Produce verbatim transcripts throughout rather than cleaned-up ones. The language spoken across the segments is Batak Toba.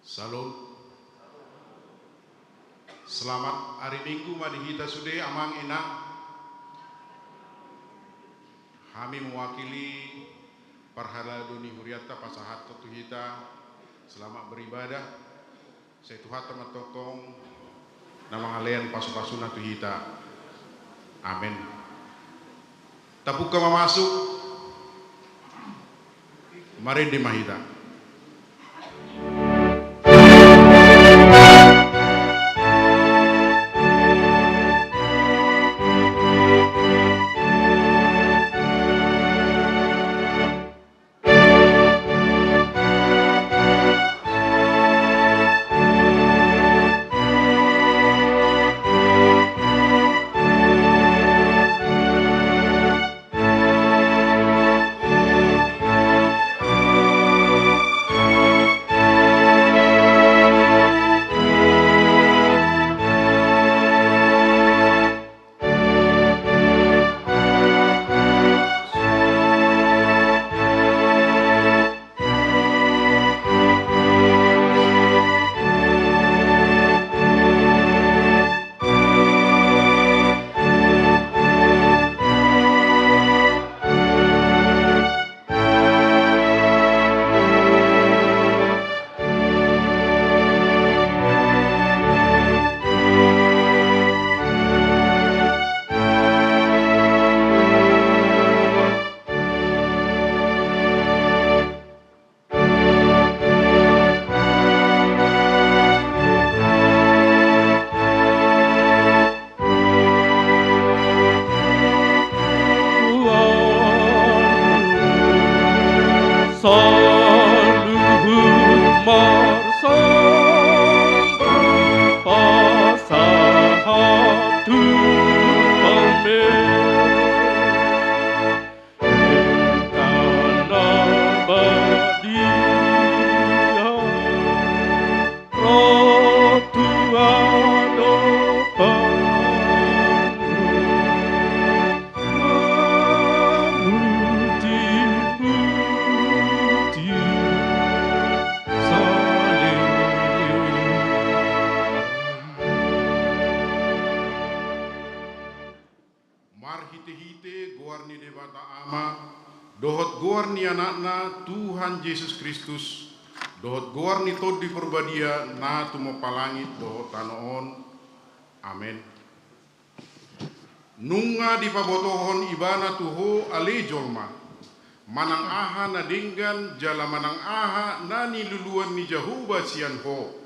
Shalom. Selamat ari Minggu ma di hita sude, amang inang. Hami mewakili parhalado ni hurianta pasahathon tu hita selamat beribadah. Sai Tuhanta ma tongtong na mangalean pasu-pasuna tu hita. Amen. Tapungka ma masuk. Marende ma hita. Saluhut marsomba pasahat Tuhan me. Marhite-hite goar ni Debata Ama, dohot goar ni Anakna Tuhan Jesus Kristus, dohot goar ni Tondi Parbadia na tumompa langit dohot tano on. Amen. Nunga dipabotohon Ibana tu ho ale jolma, manang aha na denggan jala manang aha na niluluan ni Jahowa sian ho.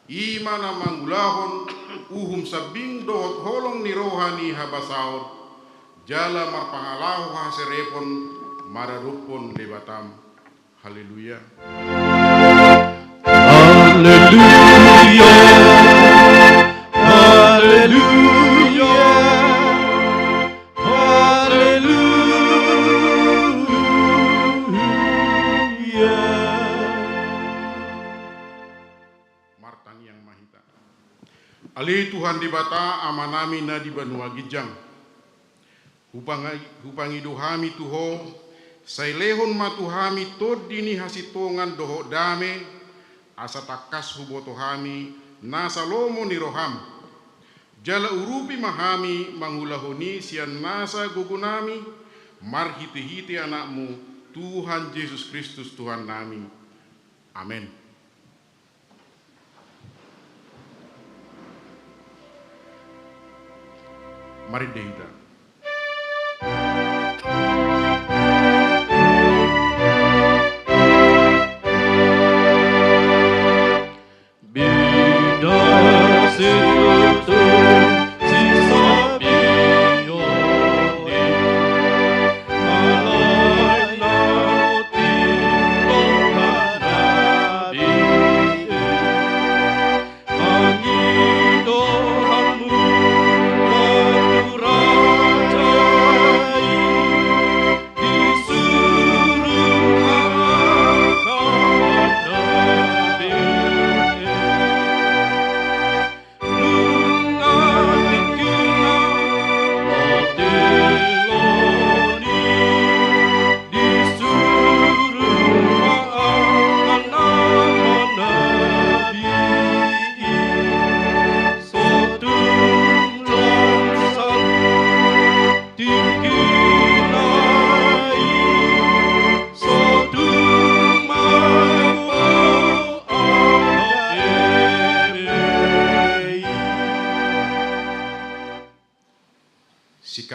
I ma na mangulahon uhum sambing dohot holong ni roha ni habasaon, jala marpangalaho haserepon maradophon Debatam. Haleluya. Haleluya. Haleluya. Haleluya. Martangiang ma hita. Ale Tuhan Debata, Amanami na di banua ginjang. Hupangi-, hupangido hami tu ho, sai lehon ma tu hami tondi ni hasintongan dohot dame, asa tangkas huboto hami nasa lomo ni roham. Jala urupi ma hami mangulahon i sian nasa gogonami, marhite-hite Anakmu, Tuhan Jesus Kristus Tuhannami. Amen. Marende hita.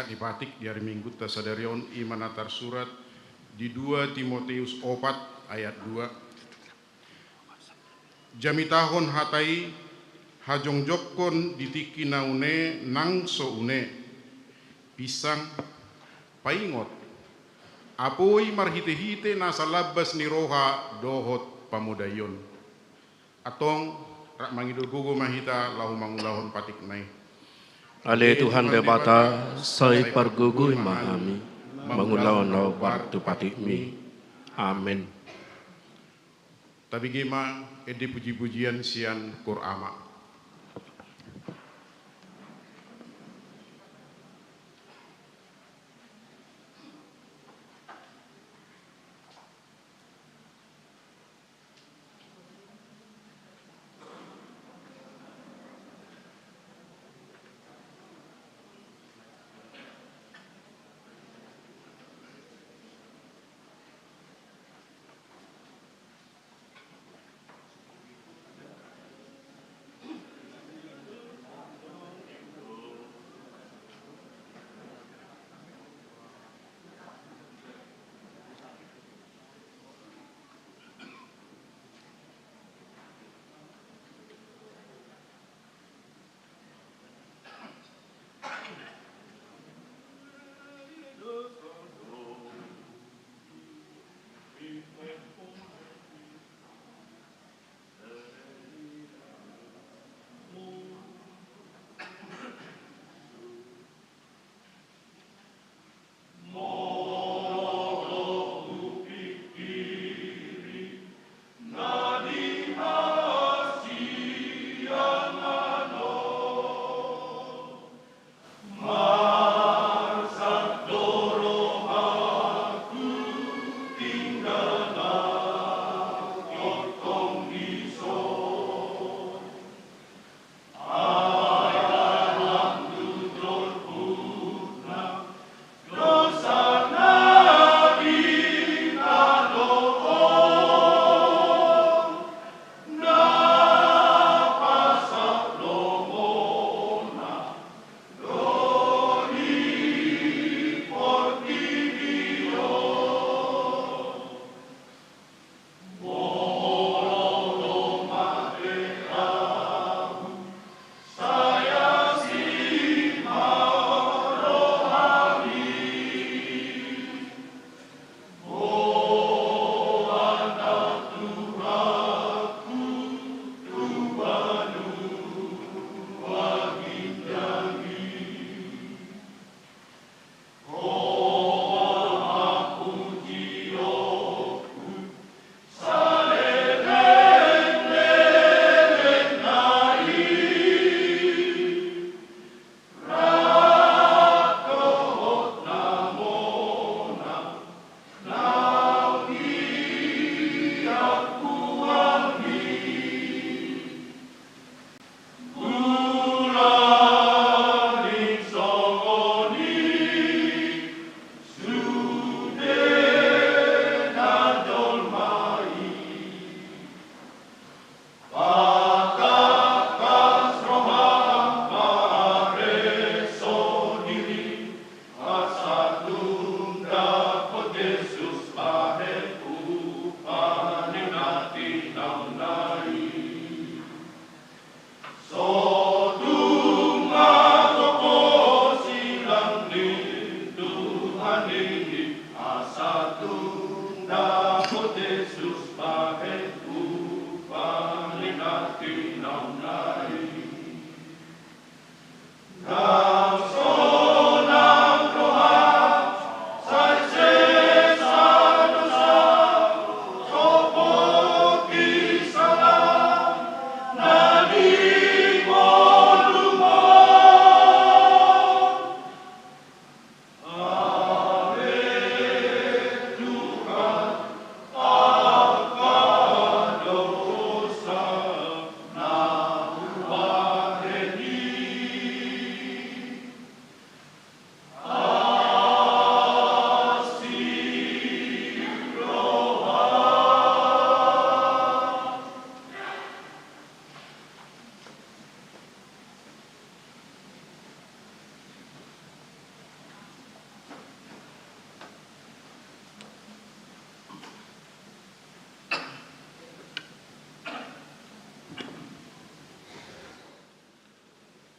Dipatik di ari Minggunta sadari on, i ma na tarsurat di dua Timoteus opat ayat dua. Jamitahon hata i, hajongjongkon di tingki na une nang so une. Pinsang, paingot, apoi marhitehite nasa lambas ni roha dohot pamodaion. Antong, rap mangido gogo ma hita laho mangulahon patikna i. Ale Tuhan Debata, sai pargogoi ma hami mangulahon na hombar tu patikmi. Amen. Tabege ma ende pujipujian sian Koor Ama.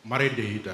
Marende hita.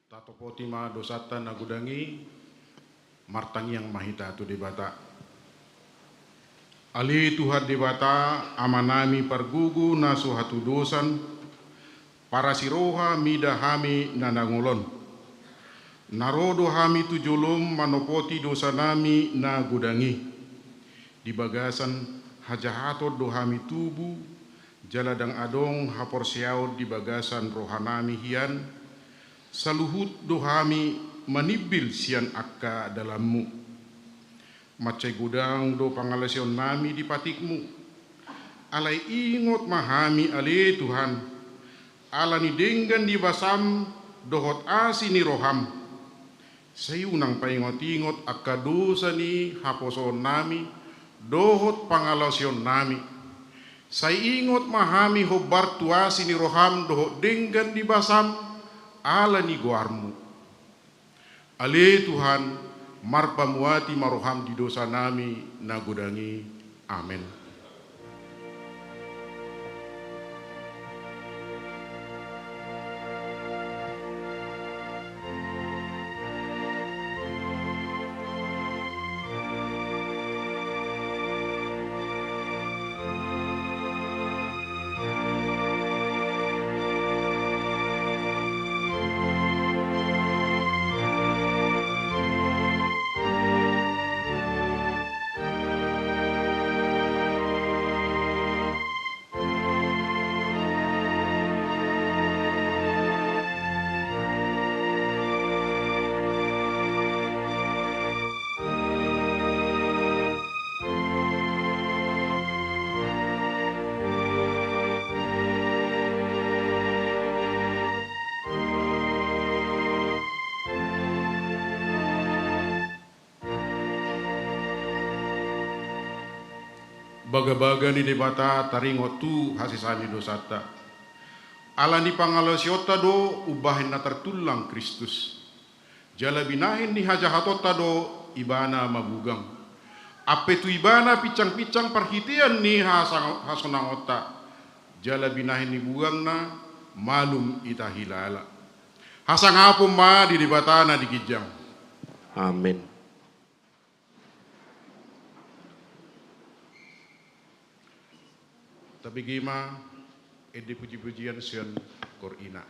Tatopoti ma dosanta na godang i, martangiang ma hita tu Debata. Ale Tuhan Debata, Amanami pargogo na so hatudosan, parasi roha mida hami na dangol on. Na ro do hami tu jolom manopoti dosanami na godang i. Di bagasan hajahaton do hami tubu, jala ndang adong haporseaon di bagasan rohanami hian, saluhut do hami manimbil sian angka dalanmu. Mansai godang do pangalaosionnami di patikmu. Alai ingot ma hami ale Tuhan, ala ni denggan ni basam dohot asi ni roham. Sai unang paingot-ingot angka dosa ni haposoonnami dohot pangalaosionnami. Sai ingot ma hami hombar tu asi ni roham dohot denggan ni basam ala ni goarmu. Ale Tuhan, marpamuati ma roham di dosanami na godang i. Amen. Bagabaga ni Debata taringot tu hasesaan ni dosanta. Ala ni pangalaosionta do umbahen na tartullang Kristus. Jala binahen ni hajahatonta do Ibana mabugang. Ampe tu Ibana pinsang-pinsang parhitean ni hasang-, hasonangonta. Jala binahen ni bugangna malum hita hilala. Hasangapon ma di Debata na di ginjang. Amen. Tabege ma ende pujipujian sian Koor Ina.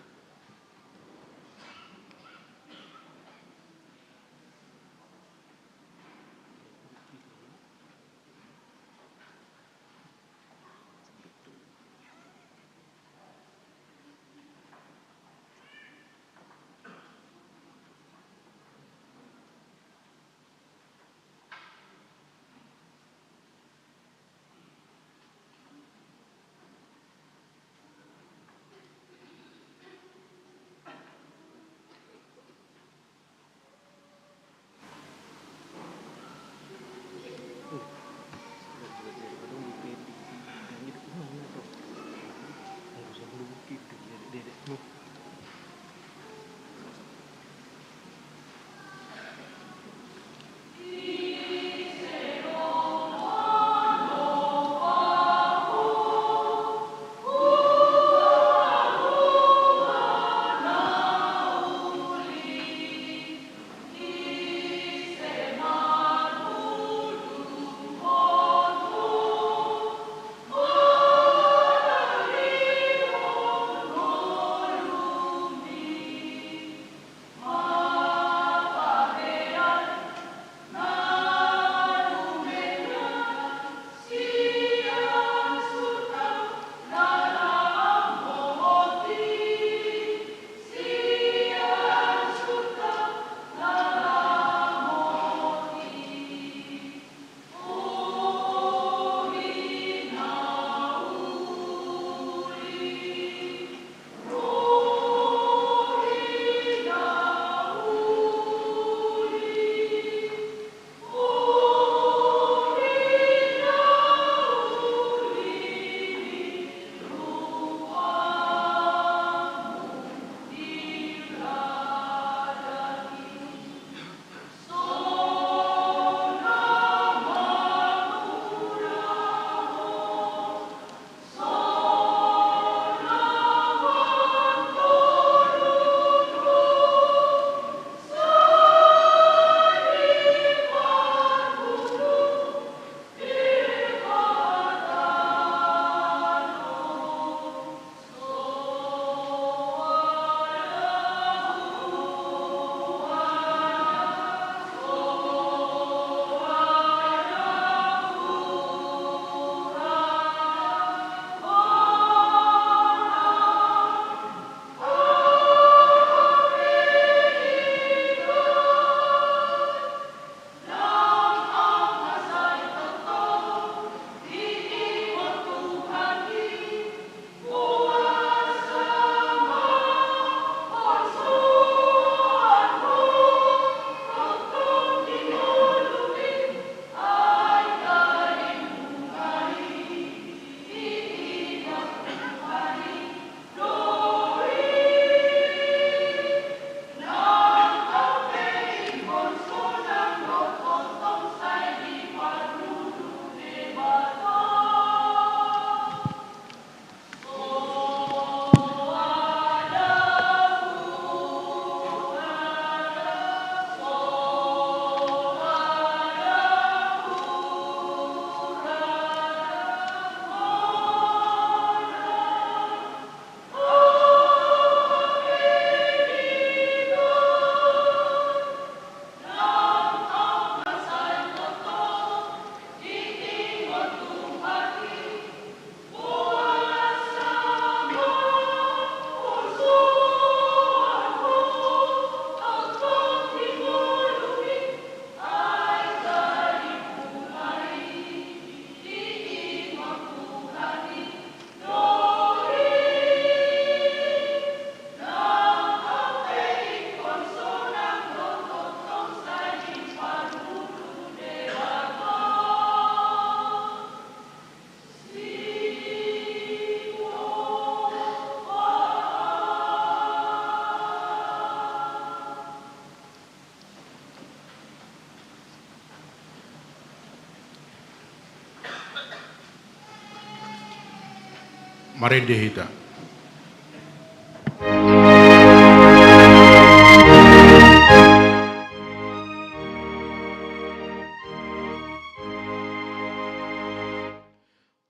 Marende hita.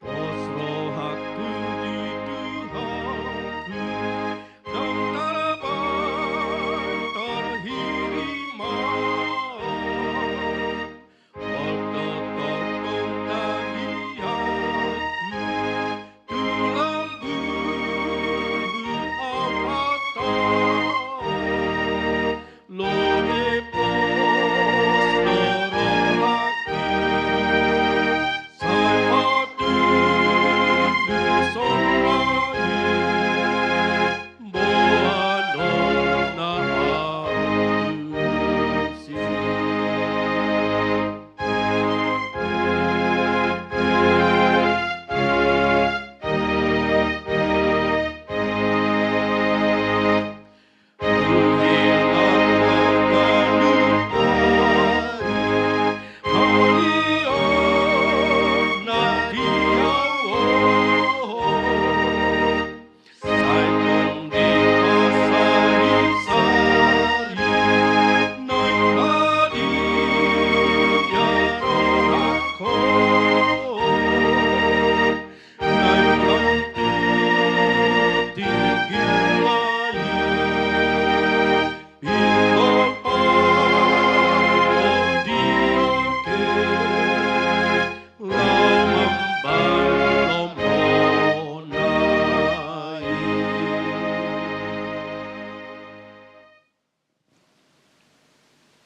Pos rohangku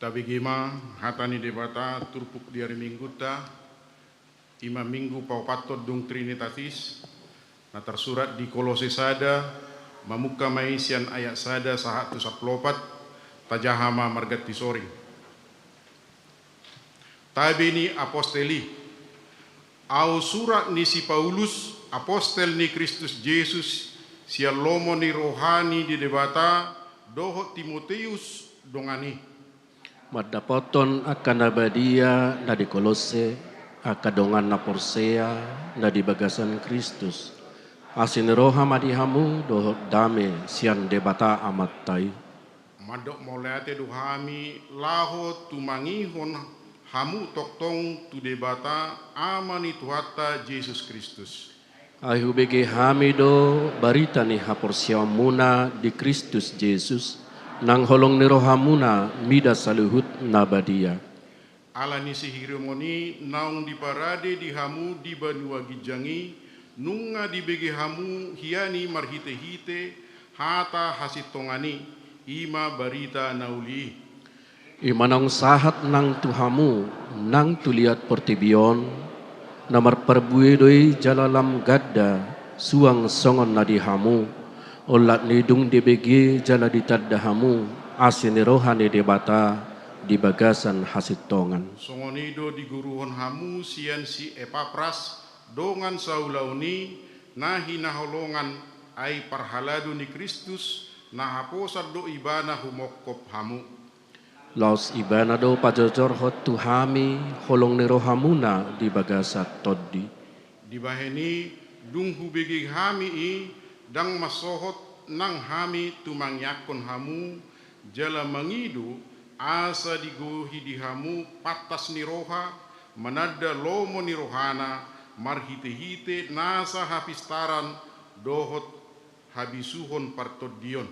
Tabege ma hata ni Debata turpuk di ari Minggunta, i ma Minggu paopathon dung Trinitatis, na tarsurat di Kolose sada, mamungka ma i sian ayat sada sahat tu sampulu opat, tajaha ma marganti soring. Tabe ni apostel i. Ahu surat ni si Paulus, apostel ni Kristus Jesus, sian lomo ni roha ni Debata, dohot Timoteus dongan i. Mandapothon angka na badia na di Kolose, angka dongan na porsea na di bagasan Kristus. Asi ni roha ma di hamu dohot dame sian Debata Amanta i. Mandok mauliate do hami laho tumangihon hamu tongtong tu Debata, Ama ni Tuhanta Jesus Kristus. Ai hubege hami do barita ni haporseaonmuna di Kristus Jesus, nang holong ni rohamuna mida saluhut na badia. Ala ni sihirimon i naung diparade di hamu di banua ginjang i, nunga dibege hamu hian i marhitehite hata hasintongan i, i ma barita na uli i. I ma naung sahat nang tu hamu, nang tu liat portibi on, na marparbue do i jala lam ganda, suang songon na di hamu, olat ni dung dibege jala ditanda hamu asi ni roha ni Debata di bagasan hasintongan. Songon i do digoruhon hamu sian si Epapras, dongan saulaon i, na hinaholongan, ai parhalado ni Kristus, na haposan do ibana humongkop hamu. Laos ibana do pajojorhon tu hami holong ni rohamuna di bagasan Tondi. Dibahen i, dung hubege hami i, ndang mansohot nang hami tumangiangkon hamu, jala mangido, asa digohi di hamu pantas ni roha, mananda lomo ni rohana, marhitehite nasa hapistaran dohot habisuhon partondion.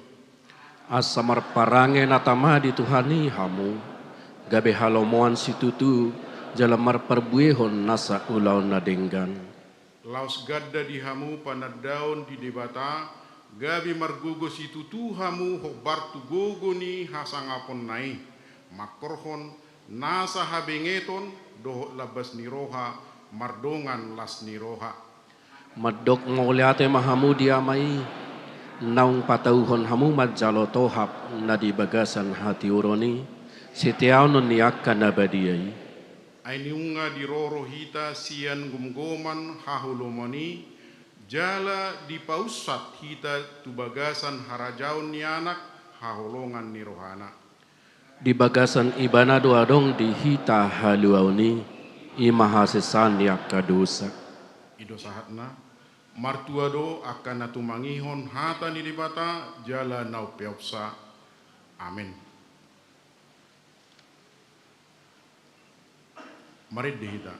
Asa marparange na tama di Tuhan i hamu, gabe halomoan situtu, jala marparbuehon nasa ulaon na denggan. Laos ganda di hamu panandaon di Debata, gabe margogo situtu hamu hombar tu gogo ni hasangaponna i, mangkorhon nasa habengeton dohot lambas ni roha mardongan las ni roha. Mandok mauliate ma hamu di Ama i, naung patauhon hamu manjalo tohap na di bagasan hatiuron i, siteanon ni angka na badia i. Ai nunga diroro hita sian gomgoman haholomon i, jala dipaunsat hita tu bagasan harajaon ni Anak haholongan ni rohana. Di bagasan Ibana do adong di hita haluaon i, i ma hasesaan ni angka dosa. I do sahatna, martua do angka na tumangihon hata ni Debata jala na umpeopsa. Amen. Marende hita.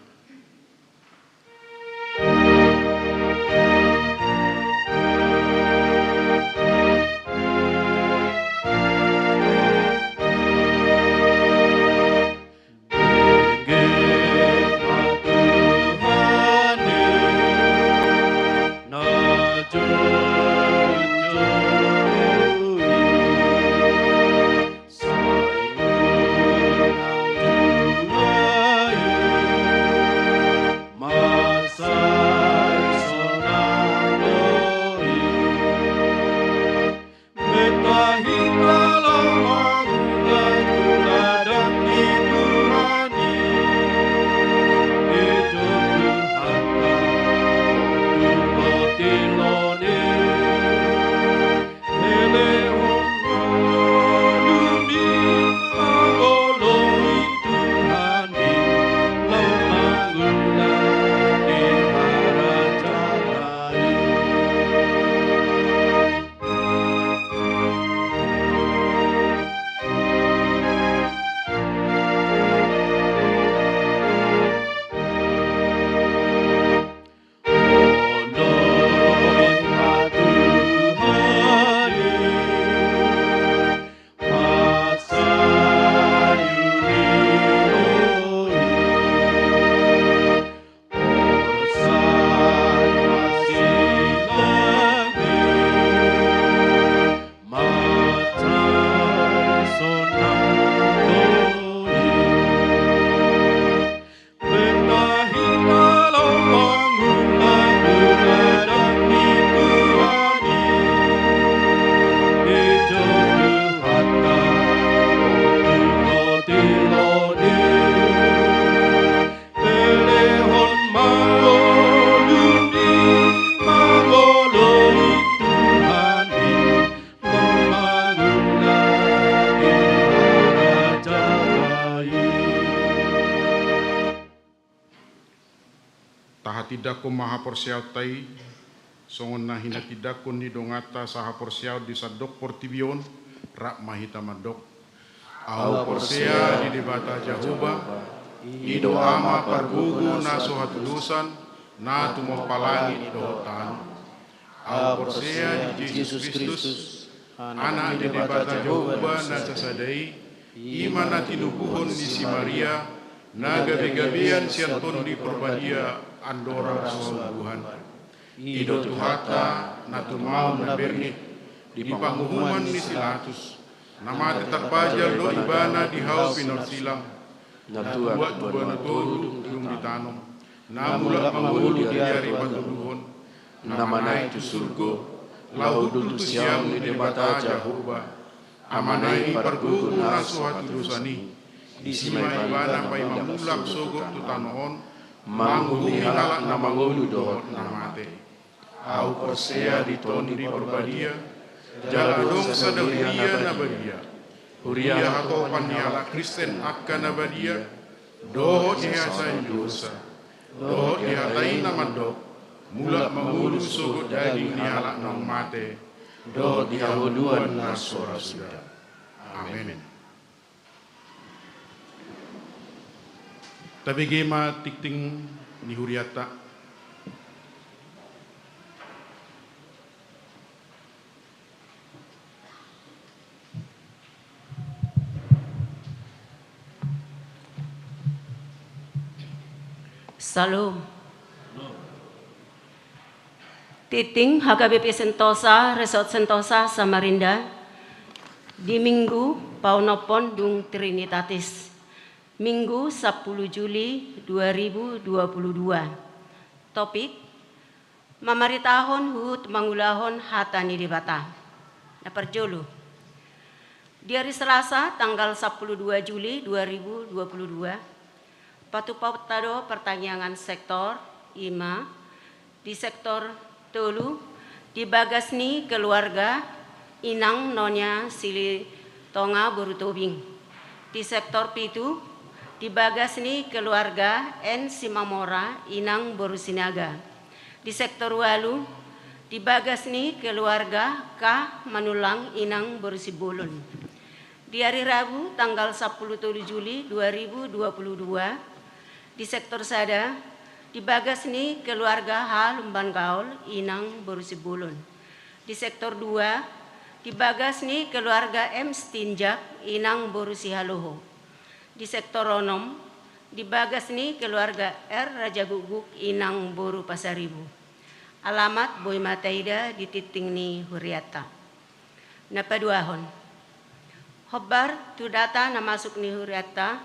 Tahatindangkon ma haporseaonta i, songon na hinatindangkon ni donganta sahaporseaon di sandok portibi on. Rap ma hita mandok: Ahu porsea di Debata Jahowa, i do Ama pargogo na so hatudosan, na tumompa langit dohot tano. Ahu porsea di Jesus Kristus, Anak ni Debata Jahowa na sasada i, i ma na tinubuhon ni si Maria, na gabegabean sian Tondi Parbadia andorang so hau buhan. I do Tuhanta na tumaon na bernit di panguhuman ni si Latus, na mate tarpajal do Ibana di hau pinorsilang, na tuat tu banua tolu dung ditanom, na mulak mangolu di ari patoluhon, na manaek tu surgo, laho hundul tu siamun ni Debata Jahowa. Amana i pargogo na so hatudosan i, disi ma Ibana paima mulak sogot tu tano on, manguhumi halak na mangolu dohot na mate. Ahu porsea di Tondi Parbadia, jala adong sada huria na badia, huria hatopan ni halak Kristen angka na badia, dohot di hasaean dosa, dohot di hata i na mandok: Mulak mangolu sogot daging ni halak naung mate, dohot di hangoluan na so ra suda. Amen. Tabege ma tingting ni hurianta. Syalom. Tingting H K B P Sentosa, Resort Sentosa Samarinda, di Minggu paonomhon dung Trinitatis, Minggu sampulu Juli dua ribu dua puluh dua. Topik: Mamaritahon huhut mangulahon hata ni Debata. Na parjolo, di ari Selasa tanggal sampulu dua Juli dua ribu dua puluh dua, patupaonta do partangiangan sektor, i ma di sektor tolu, di bagas ni keluarga Inang Nonya Silitonga boru Tobing. Di sektor pitu, di bagas ni keluarga N Simamora Inang boru Sinaga. Di sektor ualu, di bagas ni keluarga K Manullang Inang boru Simbolon. Di ari Rabu tanggal sampulu tolu Juli dua ribu dua puluh dua, di sektor sada, di bagas ni keluarga H Lumban Gaol Inang boru Simbolon. Di sektor dua, di bagas ni keluarga M Sitinjak Inang boru Sihaloho. Di sektor onom, di bagas ni keluarga R Rajagukguk Inang boru Pasaribu. Alamat boi ma taida di tingting ni hurianta. Na paduahon, hombar tu data na masuk ni hurianta,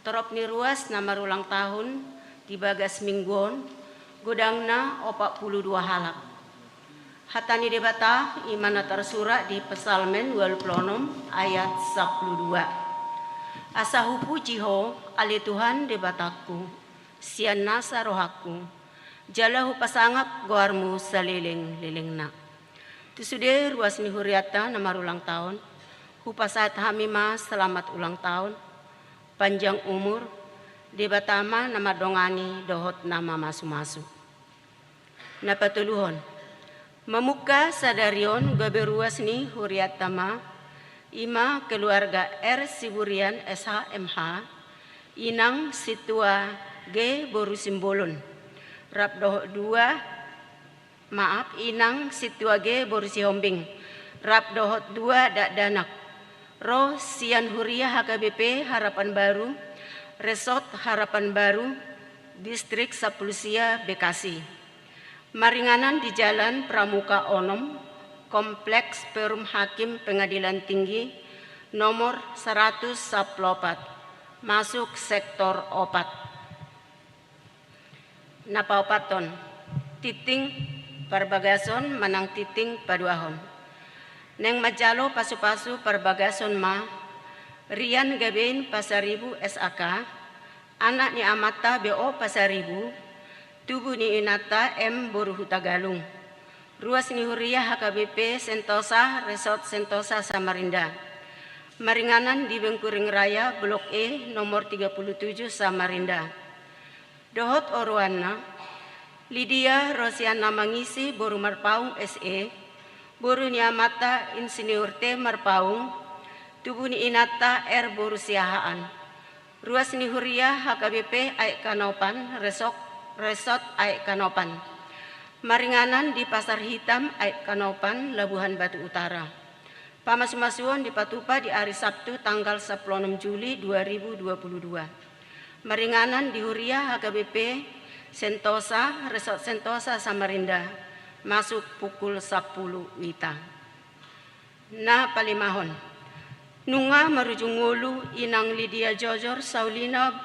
torop ni ruas na marulang tahun di bagas minggu on, godangna opat pulu dua halak. Hata ni Debata i ma na tarsurat di Psalmen ualu pulu onom ayat sampulu dua: Asa hupuji Ho, ale Tuhan Debatangku, sian nasa rohangku, jala hupasangap goarmu salelenglelengna. Tu sude ruas ni hurianta na marulang tahun, hupasahat hami ma selamat ulang tahun, panjang umur, Debata ma na mandongani dohot na mamasumasu. Na patoluhon, mamungka sadari on gabe ruas ni hurianta ma, i ma keluarga R Siburian S H M H, Inang Sintua G boru Simbolon, rap dohot dua, maaf, Inang Sintua G boru Sihombing, rap dohot dua dakdanak, ro sian huria H K B P Harapan Baru, Resort Harapan Baru, Distrik Sampulu Sia, Bekasi. Maringanan di Jalan Pramuka onom, Kompleks Perum Hakim Pengadilan Tinggi, nomor saratus sampulu opat, masuk sektor opat. Na paopathon, tingting parbagason manang tingting paduahon. Naeng manjalo pasupasu parbagason ma Rian Gabein Pasaribu S A K, anak ni amanta B O Pasaribu, tubu ni inanta M boru Hutagalung. Ruas ni huria H K B P Sentosa, Resort Sentosa Samarinda. Maringanan di Bengkuring Raya, Blok E, nomor tiga puluh tujuh, Samarinda. Dohot oroanna, Lydia Rosiana Mangisi boru Marpaung S E, boru ni amanta Insinyur T Marpaung, tubu ni inanta R boru Siahaan. Ruas ni huria H K B P Aek Kanopan, Resok, Resort Aek Kanopan. Maringanan di Pasar Hitam Aek Kanopan, Labuhan Batu Utara. Pamasumasuon dipatupa di ari Sabtu tanggal sampulu onom Juli dua ribu dua puluh dua. Maringanan di huria H K B P Sentosa, Resort Sentosa Samarinda, masuk pukul sampulu wita. Na palimahon. Nunga marujung ngolu Inang Lydia Jojor Saulina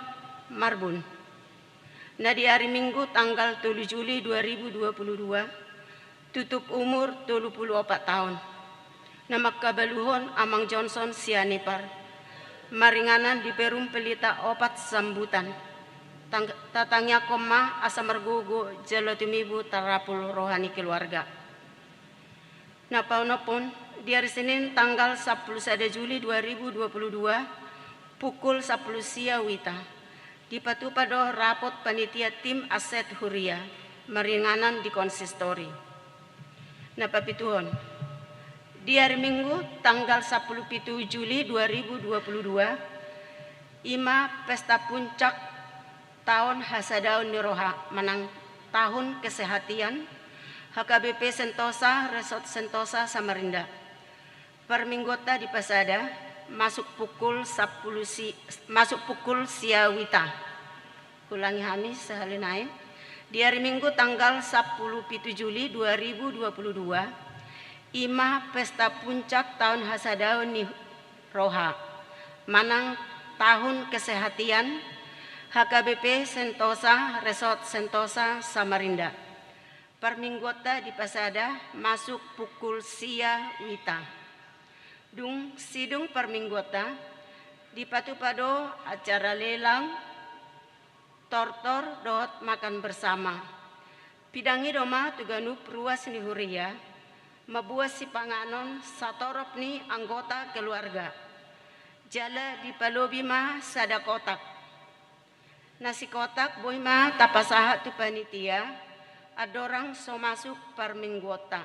Marbun, na di ari Minggu tanggal tolu Juli dua ribu dua puluh dua, tutup umur tolu pulu opat taon. Na mangkabaluhon Amang Johnson Sianipar. Maringanan di Perum Pelita opat Sambutan. Tang-, tatangiangkon ma asa margogo jala tumibu tarapul roha ni keluarga. Na paonomhon, di ari Senin tanggal sampulu sada Juli dua ribu dua puluh dua, pukul sampulu sia wita, dipatupa do rapot panitia tim aset huria, maringanan di konsistori. Na papituhon, di ari Minggu tanggal sampulu pitu Juli dua ribu dua puluh dua, i ma pesta puncak taon hasadaon ni roha manang tahun kesehatian, H K B P Sentosa, Resort Sentosa Samarinda. Parmingguonta dipasada, masuk pukul sampulu si-, masuk pukul sia wita. Ulangi hami sahali nai. Di ari Minggu tanggal sampulu pitu Juli dua ribu dua puluh dua, i ma pesta puncak taon hasadaon ni roha manang tahun kesehatian H K B P Sentosa, Resort Sentosa Samarinda. Parmingguonta dipasada masuk pukul sia wita. Dung sidung parmingguonta, dipatupa do acara lelang, tortor dohot makan bersama. Pinangido ma tu ganup ruas ni huria, mamboan sipanganon satorop ni anggota keluarga. Jala dipalobi ma sada kotak. Na sikotak boi ma tapasahat tu panitia, andorang so masuk parmingguonta.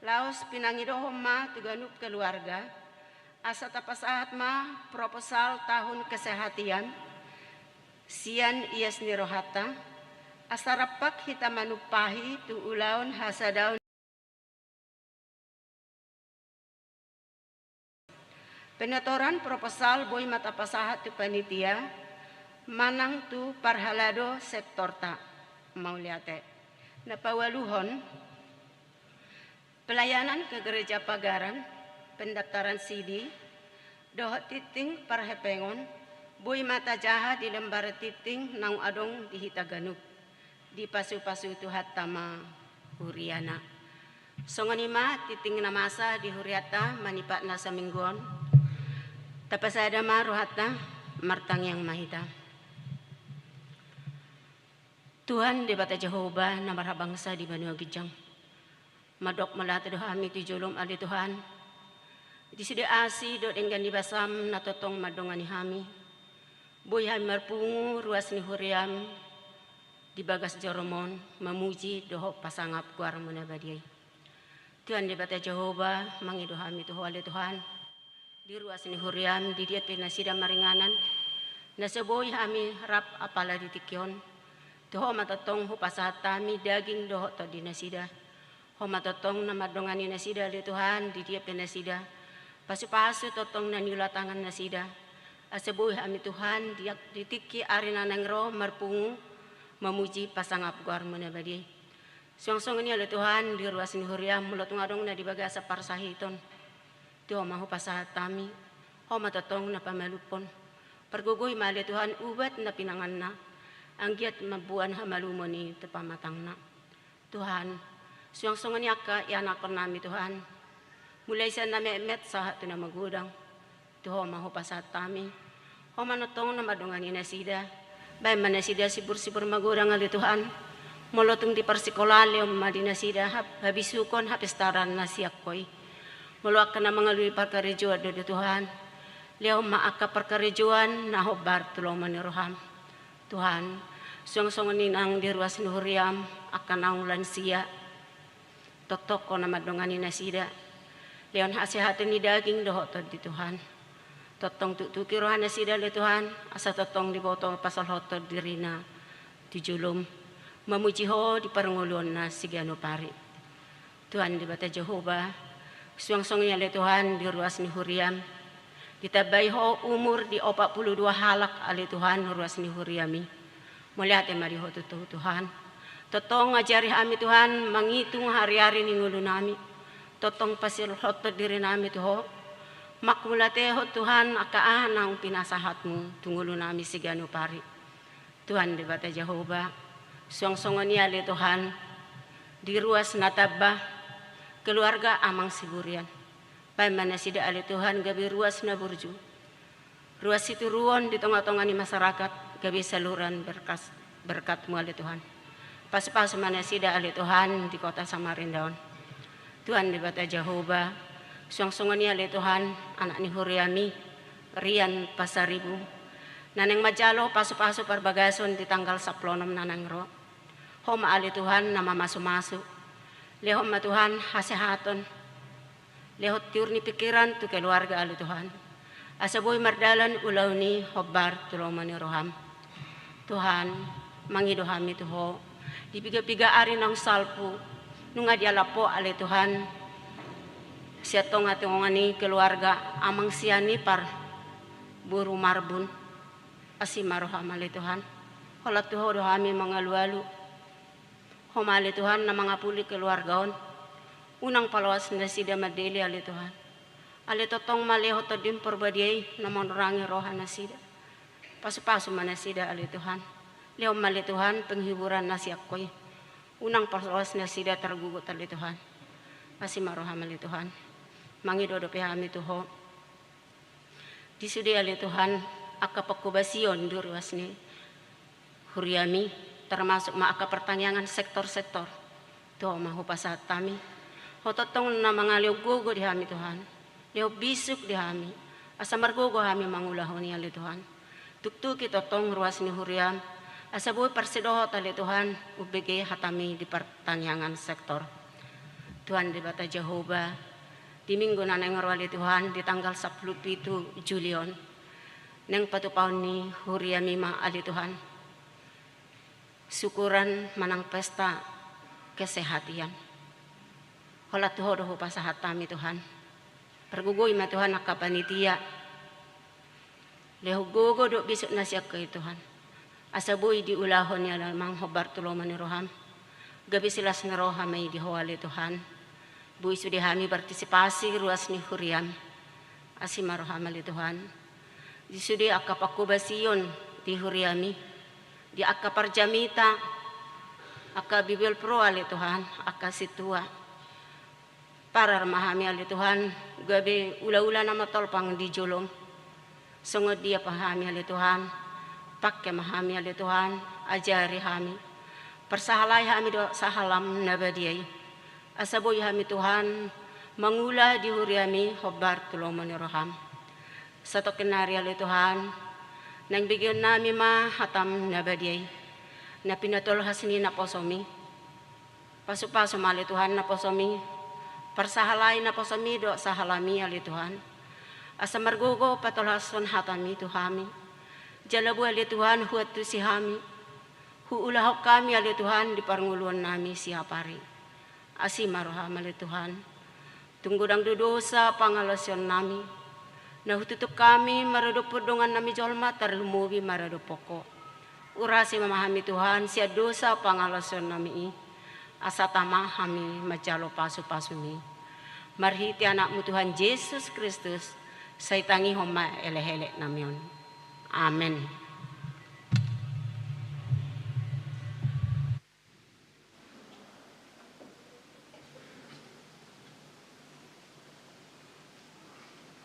Laos pinangidohon ma tu ganup keluarga, asa tapasahat ma proposal tahun kesehatian sian ias ni rohanta, asa rampak hita manumpahi tu ulaon hasadaon. Pengaturan proposal boi ma tapasahat tu panitia manang tu parhalado sektorta. Mauliate. Na paualuhon, pelayanan ke gereja pagaran, pendaftaran sidi, dohot tingting parhepengon, boi ma tajaha di lembar tingting naung adong di hita ganup. Dipasupasu Tuhanta ma huriana. Songon i ma tingting na masa di hurianta manipat na saminggu on. Tapasada ma rohanta, martangiang ma hita. Tuhan Debata Jahowa na marhabangsa di banua ginjang. Mandok mauliate do hami tu jolom ale Tuhan. Di sude asi dohot denggan ni basam na tongtong mandongani hami. Boi hami marpungu ruas ni huriam di bagas joroMon, mamuji dohot pasangap goarMu na badia i. Tuhan Debata Jahowa, mangido hami tu Ho ale Tuhan. Di ruas ni huriam, di dia pe nasida maringanan, na so boi hami rap apala di tingki on. Tu Ho ma tongtong hupasahat hami daging dohot tondi nasida. Ho ma tongtong na mandongani nasida ale Tuhan, di dia pe nasida. Pasupasu tongtong na niula tangan nasida. Asa boi hami Tuhan, di, di tingki ari na naeng ro marpungu, mamuji pasangap goarMu na badia i. Suang songon i ale Tuhan, di ruas ni huriam, molo tung adong na di bagasan parsahiton. Tu Ho ma hupasahat hami, Ho ma tongtong na pamalumhon. Pargogoi ma ale Tuhan ubat na pinanganna, anggiat mamboan hamalumon i tu pamatangna. Tuhan, suang songon i angka ianakhon nami Tuhan. Mulai sian na metmet sahat tu na magodang. Tu Ho ma hupasahat hami. Ho ma tongtong na mandongani nasida. Baen ma nasida sibur-sibur magodang ale Tuhan. Molo tung di parsikolaan lehon ma di nasida hab-, habisuhon hapistaran na sian Ho i. Molo angka na mangalului parkarejoan do ale Tuhan. Lehon ma angka parkarejoan na hombar tu lomo ni roham. Tuhan, Suang songon i nang di ruas ni huriam angka naung lansia, tongtong Ho na mandongani nasida, lehon hasehaton ni daging dohot tondi Tuhan. Tongtong tuktuki roha nasida ale Tuhan, asa tongtong diboto pasahathon dirina tu jolom, mamuji Ho di parngoluonna siganup ari. Tuhan Debata Jahowa, suang songon i ale Tuhan di ruas ni huriam, ditambai Ho umur di opat pulu dua halak ale Tuhan ruas ni huriam i. Mauliate ma di Ho tutu Tuhan. Tongtong ajari hami Tuhan mangitung ari-ari ni ngolunami. Tongtong pasahathon dirinami tu Ho. Manghulatehon Tuhan angka aha naung pinasahatmu tu ngolunami siganup ari. Tuhan Debata Jahowa, suang songon i ale Tuhan di ruas na tamba, keluarga Amang Siburian. Bahen ma nasida ale Tuhan gabe ruas na burju, ruas situruon di tonga-tonga ni masyarakat, gabe saluran berkas, berkatmu ale Tuhan. Pasu-pasu ma nasida ale Tuhan di kota Samarinda on. Tuhan Debata Jahowa, suang songon i ale Tuhan anak ni huriami, Rian Pasaribu, na naeng manjalo pasu-pasu parbagason di tanggal sampulu onom na naeng ro. Ho ma ale Tuhan na mamasu-masu. Lehon ma Tuhan hasehaton, lehon tiur ni pikiran tu keluarga ale Tuhan, asa boi mardalan ulaon i hombar tu lomo ni roham. Tuhan, mangido hami tu Ho, di piga-piga ari naung salpu, nunga dialap Ho ale Tuhan sian tonga-tonga ni keluarga Amang Sianipar, boru Marbun. Asi ma roham ale Tuhan. Holan tu Ho do hami mangalu-alu. Ho ma ale Tuhan na mangapuli keluarga on. Unang paloas nasida mandele ale Tuhan. Ale tongtong ma lehon Tondim Parbadia i na manorangi roha nasida. Pasu-pasu ma nasida ale Tuhan. Lehon ma ale Tuhan penghiburan na sian Ho i. Unang paloas nasida targugut ale Tuhan. Asi ma roham ale Tuhan. Mangido dope hami tu Ho. Di sude ale Tuhan angka panghobasion di ruas ni huriami, termasuk ma angka partangiangan sektor-sektor. Tu Ho ma hupasahat hami. Ho tongtong na mangalehon gogo di hami Tuhan. Lehon bisuk di hami, asa margogo hami mangulahon i ale Tuhan. Tuktuki tongtong ruas ni huriam, asa boi parsidohot ale Tuhan umbege hatami di partangiangan sektor. Tuhan Debata Jahowa, di minggu na naeng ro ale Tuhan di tanggal sampulu pitu Juli on, naeng patupaon ni huriami ma ale Tuhan syukuran manang pesta kesehatan. Holan tu Ho do hupasahat hami Tuhan. Pargogoi ma Tuhan angka panitia. Lehon gogo dohot bisuk na sian Ho i Tuhan, asa boi diulahon i ale Amang hombar tu lomo ni roham. Gabe silas ni roha ma i di Ho ale Tuhan. Boi sude hami partisipasi ruas ni huriam. Asi ma roham ale Tuhan. Di sude angka panghobasion di huriami, di angka parjamita, angka bibelvrouw ale Tuhan, angka sintua. Parar ma hami ale Tuhan, gabe ula-ula na matolpang di jolom. Songon dia pe hami ale Tuhan, pangke ma hami ale Tuhan, ajari hami, parsahalai hami dohot sahalam na badia i. Asa boi hami Tuhan mangula di huriami hombar tu lomo ni roham. Satongkin nari ale Tuhan, naeng begeonnami ma hatam na badia i, na pinatolhas ni naposomi. Pasu-pasu ma ale Tuhan naposomi, parsahalai naposomi dohot sahalami ale Tuhan. Asa margogo patolhashon hatami tu hami. Jala boi ale Tuhan huantusi hami, huulahon hami ale Tuhan di parngoluonnami siapari. Asi ma roham ale Tuhan. Tung godang do dosa pangalaosionnami, na hututup hami maradophon dongannami jolma tarlumobi maradophon Ho. Urasi ma hami Tuhan sian dosa pangalaosionnami i, asa tama hami manjalo pasu-pasumi. Marhite Anakmu Tuhan Jesus Kristus, sai tangihon ma elek-eleknami on. Amen.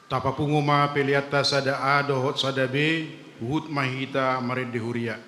Tapapungu ma peleanta sada A dohot sada B, huhut ma hita marende huria.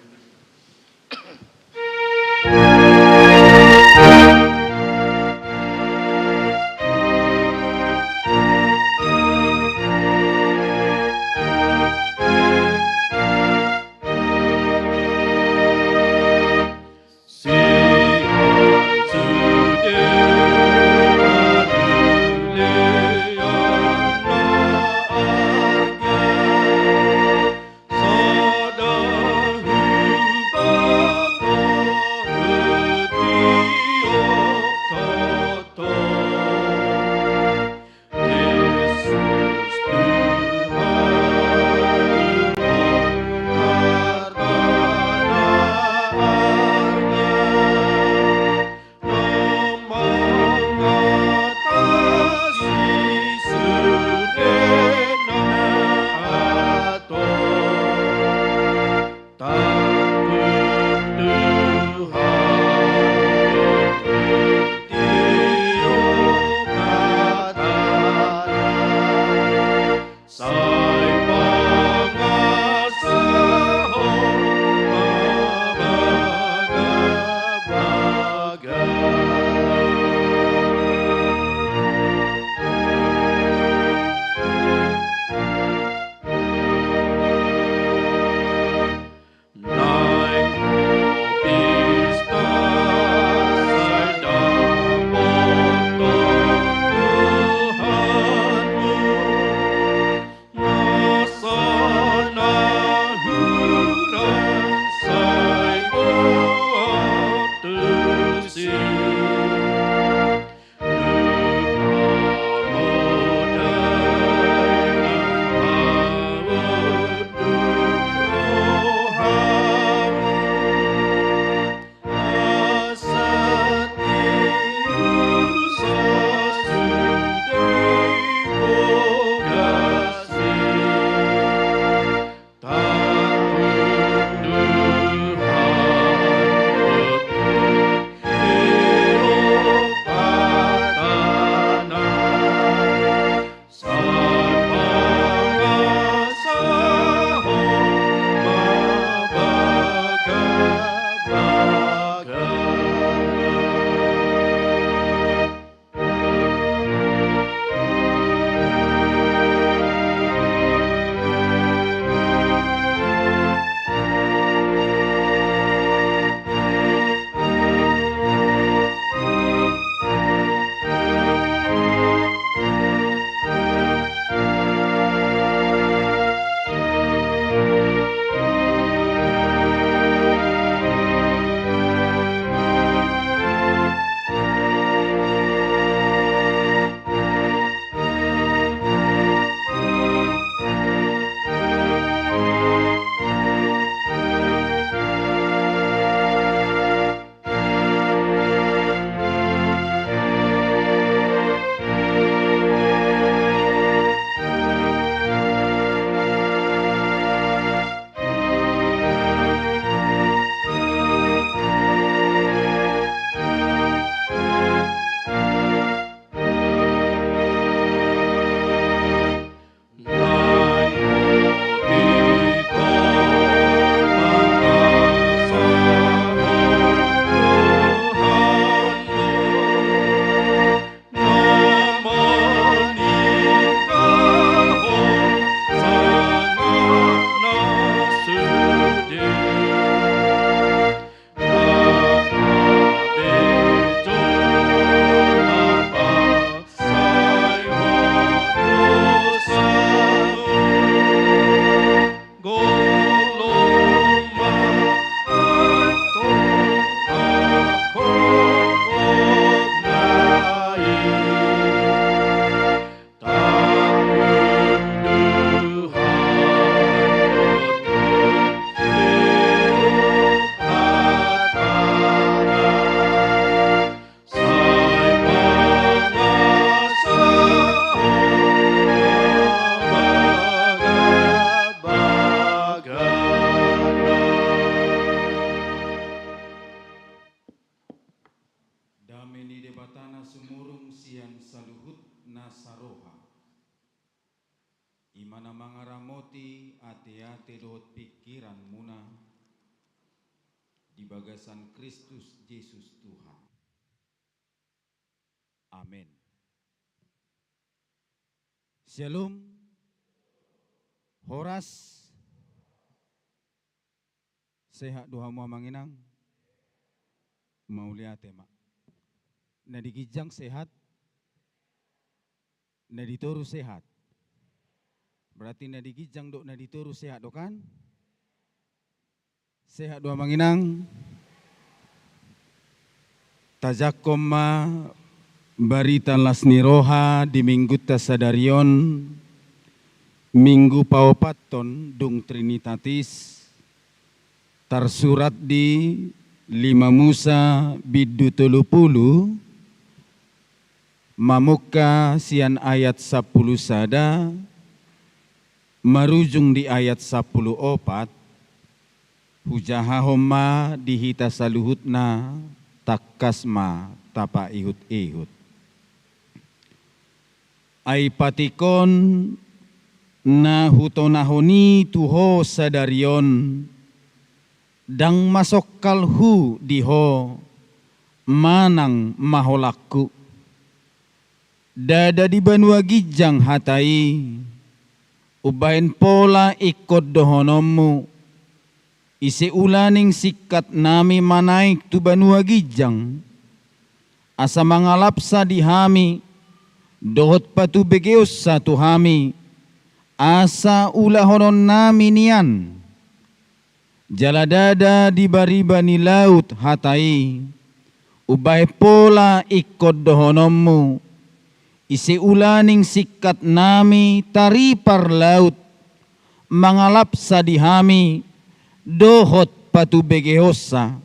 Dame ni Debata na sumurung sian saluhut na saroha, i ma na mangaramoti ateate dohot pingkiranmuna di bagasan Kristus Jesus Tuhan. Amen. Shalom. Horas. Sehat do hamu amang inang? Mauliate ma. Na di ginjang sehat? Na di toru sehat? Berarti na di ginjang dohot na di toru sehat do kan? Sehat do amang inang? Tajangkon ma barita las ni roha di minggunta sadari on, minggu paopathon dung Trinitatis, tarsurat di lima Musa bindu tolu pulu, mamungka sian ayat sampulu sada, marujung di ayat sampulu opat. Hujahahon ma di hita saluhutna, tangkas ma tapaihut-ihut. Ai patikon na hutonahon i tu ho sadari on, ndang masongkalhu di ho manang maholanghu. Ndada di banua ginjang hata i, umbahen pola ingkon dohononmu, ise ulaning singkat nami manaek tu banua ginjang, asa mangalapsa di hami, dohot patubegeonsa tu hami, asa ulahonon nami nian. Jala ndada di bariba ni laut hata i, umbahen pola ingkon dohononmu, ise ulaning singkat nami taripar laut, mangalapsa di hami, dohot patubegeonsa,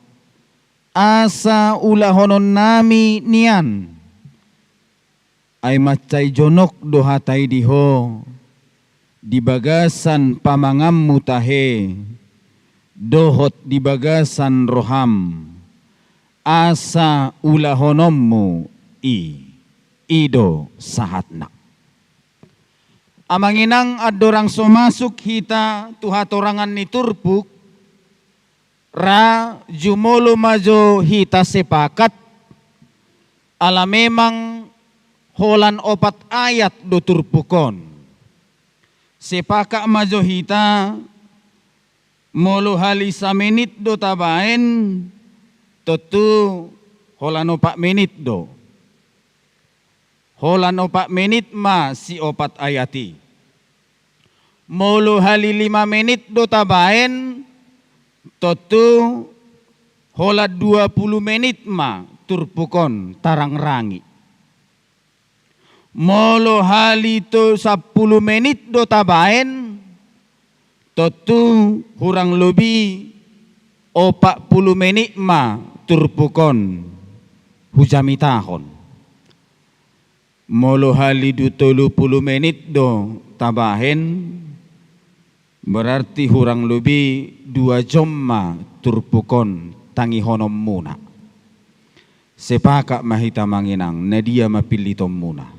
asa ulahonon nami nian. Ai mansai jonok do hata i di ho, di bagasan pamanganmu tahe, dohot di bagasan roham, asa ulahononmu i. I do sahatna. Amang inang, andorang so masuk hita tu hatorangan ni turpuk, ra jumolo ma jo hita sepakat, ala memang holan opat ayat do turpuk on. Sepakat ma jo hita, molo hali samenit do tabaen, tontu holan opat menit do. Holan opat menit ma siopat ayat i. Molo hali lima menit do tabaen, tontu holan dua pulu menit ma turpuk on tarangrangi. Molo hali tolu sampulu menit do tabaen, tontu hurang lobi opat pulu menit ma turpuk on hujamitahon. Molo hali du tolu pulu menit do tabaen, berarti hurang lobi dua jom ma turpuk on tangihononmuna. Sepakat ma hita amang inang, na dia ma pillitonmuna?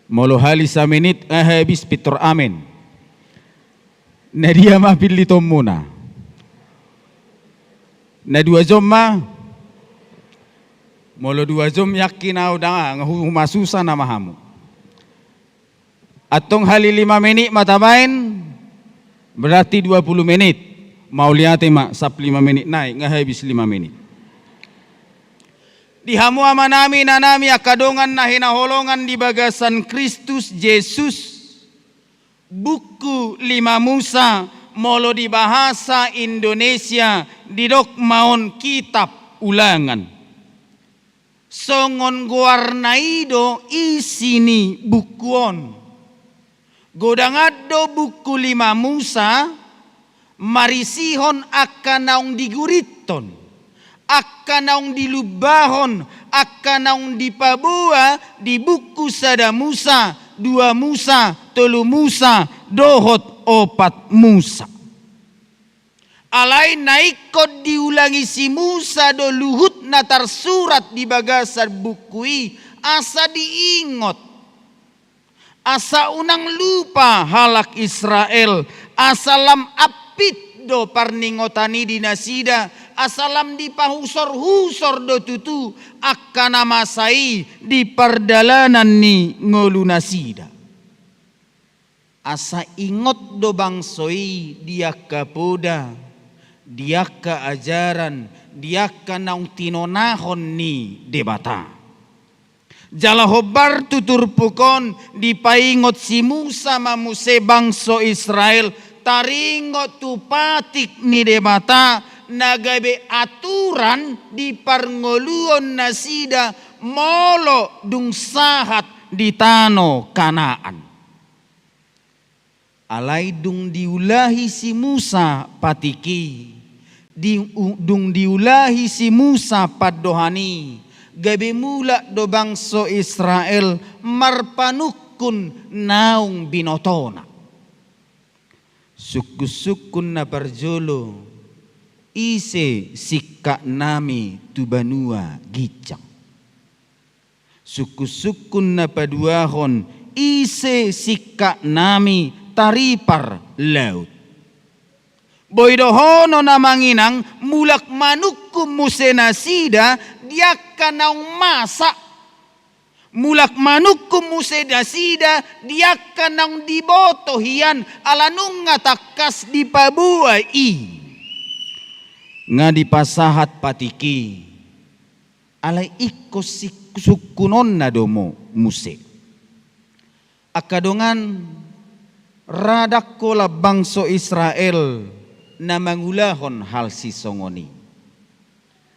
Molo hali samenit, eh, habis pintor amen. Na dia ma pillitonmuna? Na dua jom ma? Molo dua jom, yakin au ndang, nga hu-, humasusa nama hamu. Antong hali lima menit ma tabaen, berarti dua pulu menit. Mauliate ma, sap lima menit nai, nga habis lima menit. Di hamu amanami, inanami, angka dongan na hinaholongan di bagasan Kristus Jesus, buku lima Musa, molo di bahasa Indonesia didok ma on kitab Ulangan. Songon goarna i do isi ni buku on. Godang do buku lima Musa marisihon angka naung digurithon, angka naung dilumbahon, angka naung dipaboa di buku sada Musa, dua Musa, tolu Musa, dohot opat Musa. Alai na ingkon diulangi si Musa do luhut na tarsurat di bagasan buku i, asa diingot, asa unang lupa halak Israel, asa lam ampit do parningotan i di nasida, asa lam dipahusorhusor do tutu angka na masa i di pardalanan ni ngolu nasida. Asa ingot do bangso i di angka poda, di angka ajaran, di angka naung tinonahon ni Debata. Jala hombar tu turpuk on dipaingot si Musa ma muse bangso Israel, taringot tu patik ni Debata na gabe aturan di parngoluon nasida molo dung sahat di tano Kanaan. Alai dung diulahi si Musa patik i, di, u, dung diulahi si Musa pandohan i, gabe mulak do bangso Israel marpanungkun naung binotona. Sungkunsungkun na parjolo, ise singkat nami tu banua ginjang. Sungkunsungkun na paduahon, ise singkat nami taripar laut. Boi dohonon amang inang, mulak manungkun muse nasida di angka naung masa. Mulak manungkun muse nasida di angka naung diboto hian, ala nunga tangkas dipaboa i. Nga dipasahat patik i. Alai ingkon sik-, sungkunonna do muse. Angka dongan, ra ndang holan bangso Israel na mangulahon hal sisongon i.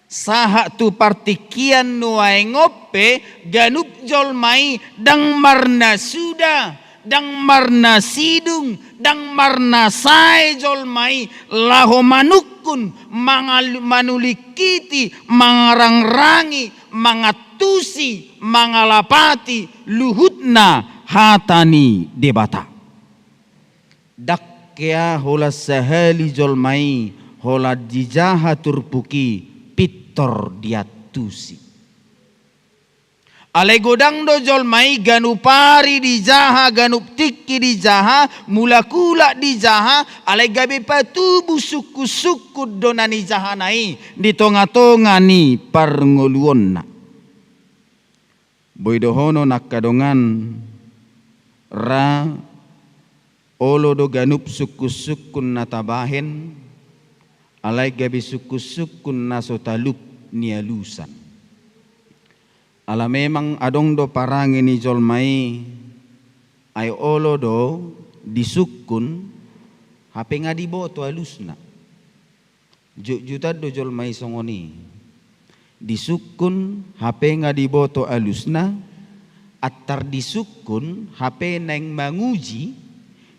Sahat tu partingkian nuaeng on pe ganup jolma i ndang marnasuda, ndang marnasidung, ndang marnasae jolma i laho manungkun, mangal-, manulingkiti, mangarangrangi, mangantusi, mangalapati luhutna hata ni Debata. Ndang hea holan sahali jolma i, holan dijaha turpuk i, pintor diantusi. Alai godang do jolma i ganup ari dijaha, ganup tingki dijaha, mulak-ulak dijaha, alai gabe patubu sungkunsungkun do na nijahana i di tongatonga ni parngoluonna. Boi dohonon angka dongan, ra olo do ganup sungkunsungkun na tabahen, alai gabe sungkunsungkun na so talup nialusan. Ala memang adong do parange ni jolma i, ai olo do disungkun, hape nga diboto alusna. Jotjotan do jolma i songon i. Disungkun, hape nga diboto alusna, antar disungkun, hape naeng manguji,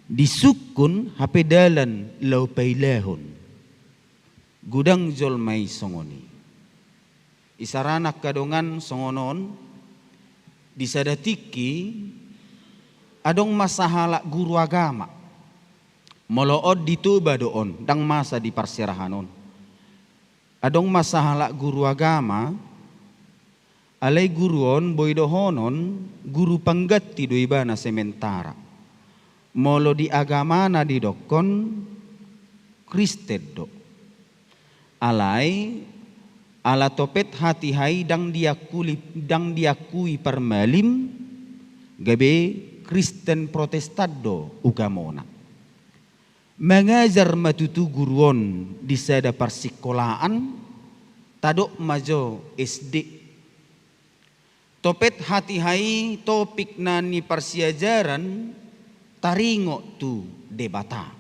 disungkun, hape dalan laho pailahon. Godang jolma i songon i. Isarana angka dongan songon on, di sada tingki, adong ma sahalak guru agama. Molo on di Toba do on, ndang masa di parserahan on. Adong ma sahalak guru agama, alai guru on boi dohonon guru pangganti do ibana sementara. Molo di agamana didokkon Kristen do. Alai, ala topet hatiha i ndang diakuli-, ndang diakui parmalim, gabe Kristen Protestan do ugamona. Mangajar ma tutu guru on di sada parsikolaan, tadok ma jo S D. Topet hatiha i topik na ni parsiajaran taringot tu Debata.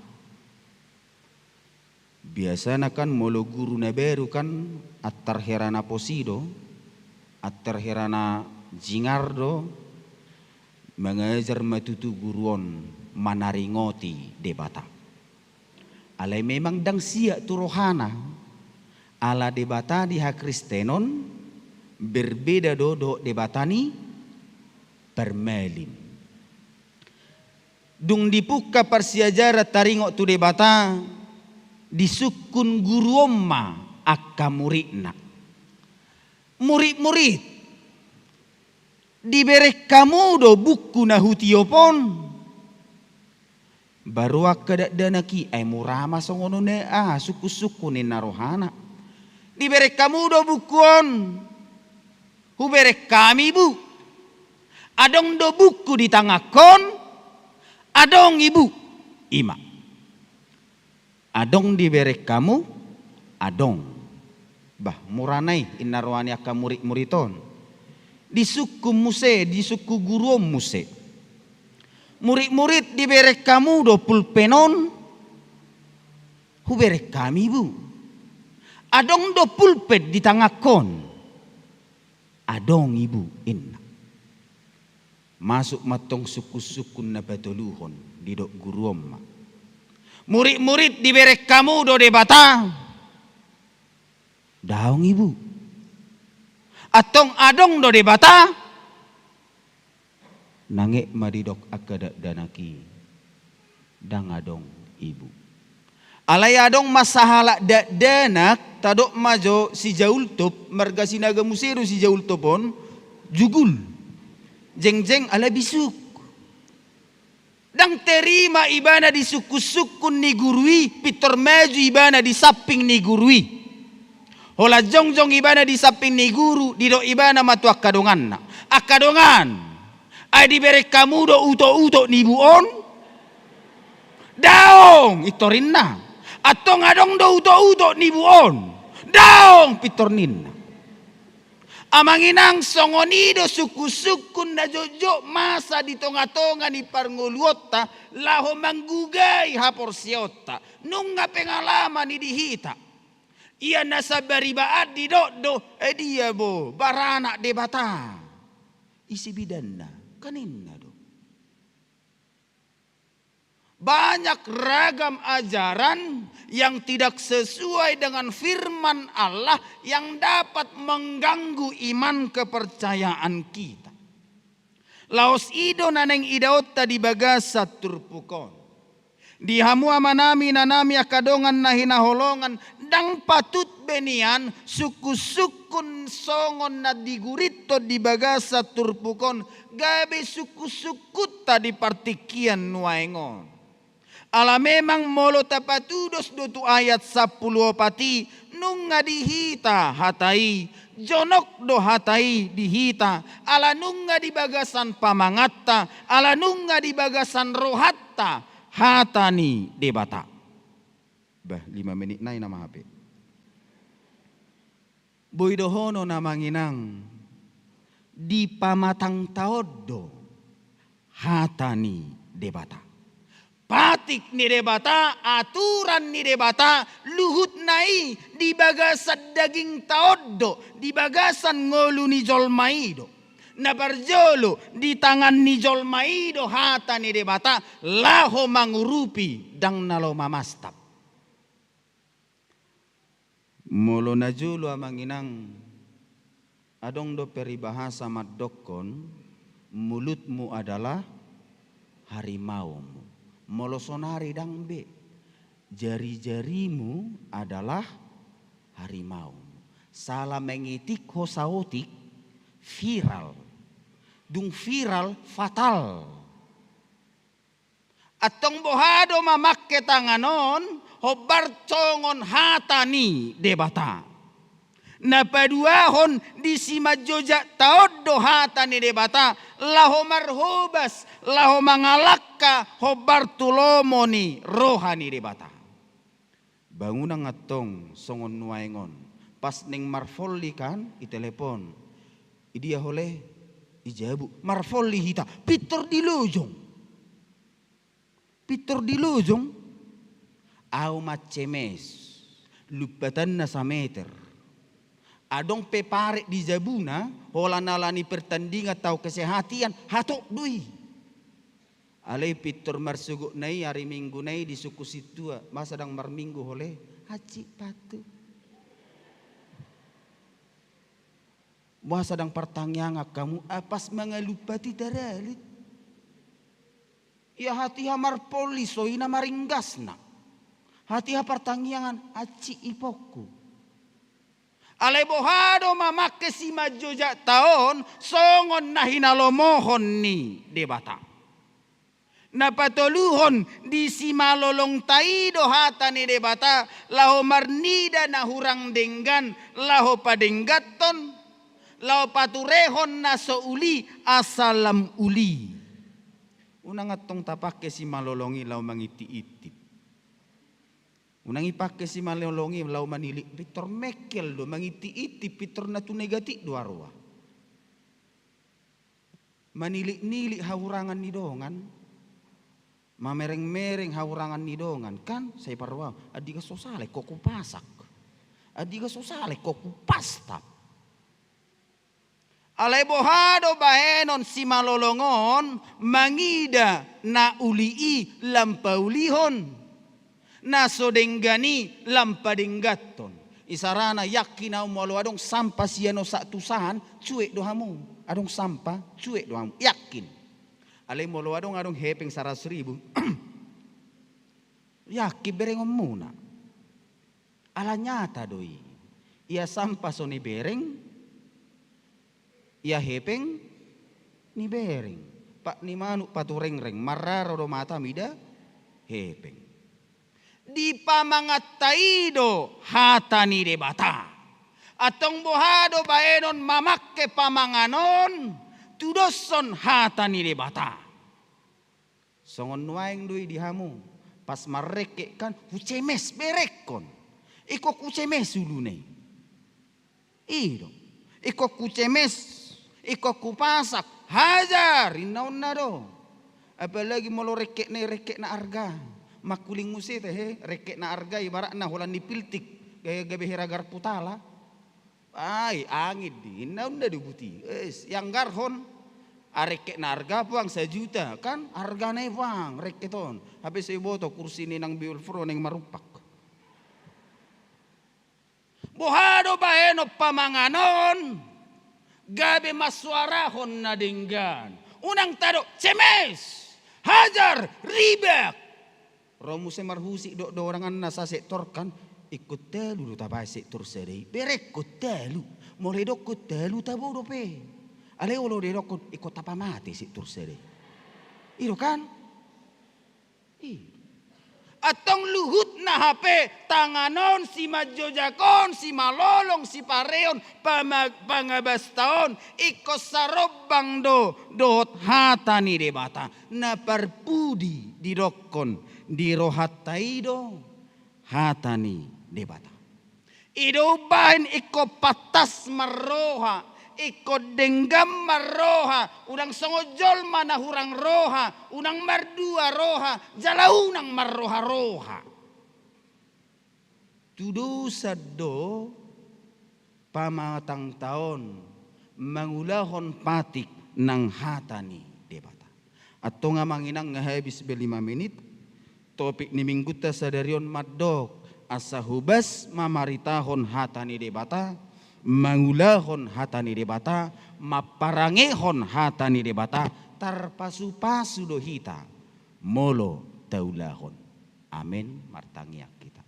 Biasana kan molo guru na baru kan antar hera na posi do, antar hera na jingar do, mangajar ma tutu guru on manaringoti Debata. Alai memang ndang siat tu rohana, ala Debata di hakristenon berbeda do dohot Debata ni parmalim. Dung dipungka parsiajaran taringot tu Debata, disungkun guru on ma angka muridna. Murid-murid, dibereng hamu do buku na hutiop on? Baru angka dakdanak i, ai mura ma songon on, aha, sungkun-sungkun ninna rohana. Dibereng hamu do buku on? Hubereng hami, Bu. Adong do buku di tanganhon? Adong, Ibu. I ma. Adong dibereng hamu? Adong. Bah, mura nai, inna roha ni angka murid-murid on. Disungkun muse, disungkun guru on muse. Murid-murid, dibereng hamu do pulpen on? Hubereng hami, Bu. Adong do pulpen di tanganhon? Adong, Ibu, inna. Masuk ma antong sungkun-sungkun na patoluhon, didok guru on ma. Murid-murid, dibereng hamu do Debata? Daong, Ibu. Antong adong do Debata? Nanget ma didok angka dakdanak i. Ndang adong, Ibu. Alai adong ma sahalak dakdanak, tadok ma jo si Jaultop, marga Sinaga muse do si Jaultop on, jugul. Jengjeng ala bisuk. Ndang terima ibana disungkun-sungkun ni guru i, pintor maju ibana di samping ni guru i. Holan jongjong ibana di samping ni guru, didok ibana ma tu angka donganna. Angka dongan, ai dibereng hamu do utok-utok ni Bu on? Daong, pintor ninna. Antong adong do utok-utok ni Bu on? Daong, pintor ninna. Amang inang, songon i do sungkun-sungkun na jotjot masa di tonga-tonga ni parngoluonta, laho manggugai haporseaonta. Nunga pengalaman i di hita. Ia na sabariba an didok do, eh, dia bo, baranak Debata. Ise bidanna, kan ninna do. Banyak ragam ajaran yang tidak sesuai dengan firman Allah yang dapat mengganggu iman kepercayaan kita. Laos i do na naeng idaonta di bagasan turpuk on. Di hamu amanami, inanami, angka dongan na hinaholongan, ndang patut be nian sungkun-sungkun songon na digurithon di bagasan turpuk on, gabe sungkun-sungkunta di partingkian nuaeng on. Ala memang molo tapatudos do tu ayat sampulu opat i, nunga di hita hata i, jonok do hata i di hita, ala nunga di bagasan pamanganta, ala nunga di bagasan rohanta, hata ni Debata. Bah, lima menit nai nama hape. Boi dohonon, amang inang, di pamatangta on do hata ni Debata. Patik ni Debata, aturan ni Debata, luhutna i di bagasan dagingta on do, di bagasan ngolu ni jolma i do. Na parjolo, di tangan ni jolma i do hata ni Debata, laho mangurupi, ndang na laho mamastap. Molo na jolo, amang inang, adong do peribahasa mandokkon, mulutmu adalah harimaumu. Molo sonari ndang be, jari-jarimu adalah harimaumu. Sala mengitik ho saotik, viral. Dung viral, fatal. Antong boha do mamangke tangan on, hombar songon hata ni Debata. Na paduahon, di simanjojakta on do hata ni Debata, laho marhobas, laho mangalangka, hombar tu lomo ni roha ni Debata. Bangunang antong songon nuaeng on. Pas naeng marpolli kan, i telepon. Idia ho le, i jabu. Marpolli hita, pintor dilojong. Pintor dilojong. Au ma-S M S. Lumpatanna sameter. Adong pe paret di jabuna, holan ala ni pertandingan atau kesehatan, hatop do i. Alai pintor marsogotna i, ari Minggu nai disungkun sintua, masa ndang marminggu ho le, hansit patu. Masa ndang partangiangan hamu, ah, pas mangalumpat i taralit. Ia hatiha marpolli, so i na maringgasna. Hatiha partangiangan, hansit ipongku. Alai boha do mamangke simanjojakta on songon na hinalomohon ni Debata? Na patoluhon, di simalolongta i do hata ni Debata, laho marnida na hurang denggan, laho padengganhon, laho paturehon na so uli asa lam uli. Unang antong tapangke simalolong i laho mangintip-intip. Unang ipangke simalolong i laho manilik, pintor mengkel do, mangintip-intip, pintor na tu negatif do aroa. Manilik-nilik hahurangan ni dongan, mamereng-mereng hahurangan ni dongan, kan sai parrohahon, andigan so sala ingkon hupasak, andigan so sala ingkon hupastap. Alai boha do bahenon simalolong on? Mangida na uli i lam paulihon, na so denggan i lam padengganhon. Isarana, yakin au molo adong sampah sian osak tu sahan, cuek do hamu. Adong sampah, cuek do hamu, yakin. Alai molo adong, adong hepeng saratus ribu, yakin berengonmuna. Ala nyata do i. Ia sampah so nibereng, ia hepeng nibereng. Pak ni manuk paturengreng, marraro do mata mida hepeng. Di pamanganta i do hata ni Debata. Antong boha do baenon mamangke pamangan on tudoshon hata ni Debata? Songon nuaeng do i di hamu. Pas marrengke kan, hucemes berengkon. Ingkon hucemes uluna i. I do. Ingkon hucemes, ingkon hupasak, hajar, inna onna do. Apalagi molo rengkekna i rengkekna arga. Mangkuling muse tahe, rengkekna arga ibaratna holan ni piltik, gabe, gabe hera garputala. Ai, angin di, inna onna do buti. Es, ianggarhon. Ah, rengkekna arga puang sajuta, kan argana i puang rengke on. Hape so iboto kursi ni nang biul fro naeng marumpak. Boha do baenon pamangan on? Gabe mansuarahon na denggan. Unang tadok cemes, hajar, ribak. Ro muse marhusip do, do donganna sasektor kan, ingkon talu do tabaen sektor sada i. Berengkon talu. Molo idokkon talu tabo dope. Alai olo didokkon ingkon tapamate sektor sada i. I do kan? I. Antong luhutna hape tangan on, simanjojak on, simalolong, sipareon, pama-, pangabasta on, ingkon sarombang do dohot hata ni Debata. Na parpudi didokkon di rohanta i do hata ni Debata. I do umbahen ingkon pantas marroha, ingkon denggan marroha, unang songon jolma na hurang roha, unang mardua roha, jala unang marroha-roha. Tudosan do pamatangta on mangulahon patik nang hata ni Debata. Antong amang inang, nga habis be lima menit. Topik ni minggunta sadari on mandok, asa hobas mamaritahon hata ni Debata, mangulahon hata ni Debata, mamparangehon hata ni Debata, tarpasu-pasu do hita molo taulahon. Amen. Martangiang hita.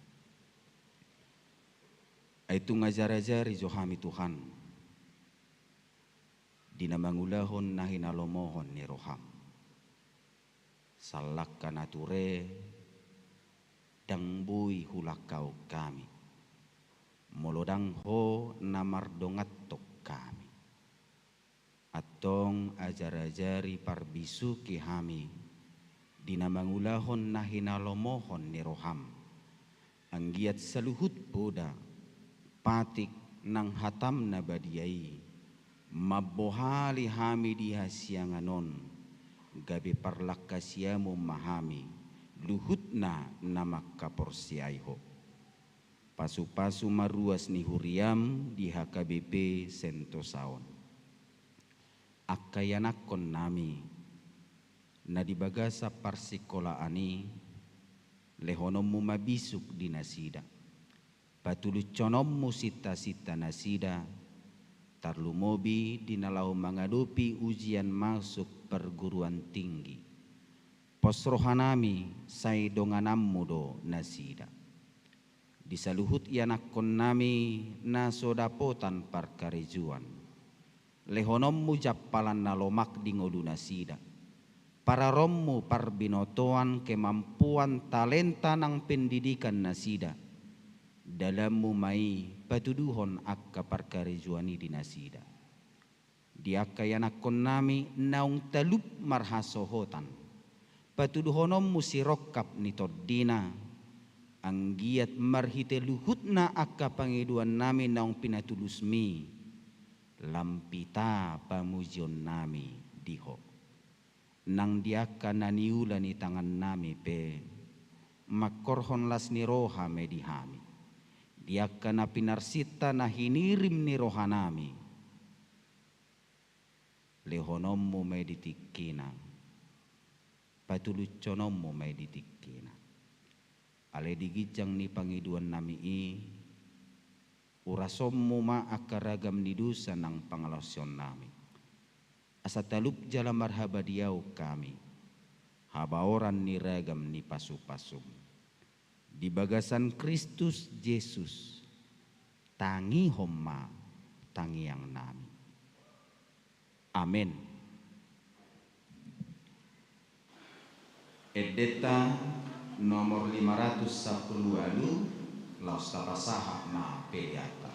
Ai tung ajar-ajari jo hami Tuhan, di na mangulahon na hinalomohon ni roham. Sallangka na ture, ndang boi hulangkahon hami, molo ndang Ho na mardonganhon hami. Antong ajar-ajari, parbisuhi hami, di na mangulahon na hinalomohon ni roham. Anggiat saluhut poda patik nang hatam na badia i, mambohali hami di hasiangan on, gabe parlangkasiamon ma hami, luhutna na mangkaporseai Ho. Pasu-pasu ma ruas ni huriam di H K B P Sentosa on. Angka ianakhon nami na di bagasan parsikolaan i, lehononmu ma bisuk di nasida. Patulushononmu sinta-sinta nasida, tarlumobi di na laho mangadopi ujian masuk perguruan tinggi. Pos roha nami, sai dongananmu do nasida. Di saluhut ianakkonnami na so dapotan parkarejoan, lehononmu jampalan na lomak di ngolunasida. Pararonmu parbinotoan, kemampuan, talenta nang pendidikan nasida. Dalanmu ma i patuduhon angka parkarejoan i di nasida. Di angka ianakkonnami naung talup marhasohotan, patuduhononmu sirongkap ni tondina, anggiat marhite luhutna angka pangidoannami naung pinatulusmi, lam pita pamujionnami di Ho. Nang di angka na niula ni tangannami pe, mangkorhon las ni roha ma i di hami. Di angka na pinarsinta na hinirim ni rohanami, lehononmu ma i di tingkina, patulushononmu ma i di tingkina. Alai di ginjang ni pangidoannami i, urasonmu ma angka ragam ni dosa nang pangalaosionnami. Asa talup jala marhabadiaon hami, habaoran ni ragam ni pasupasum. Di bagasan Kristus Jesus, tangihon ma tangiangnami. Amen. Endenta nomor lima ratus sampulu ualu, laos tapasahat ma peleanta.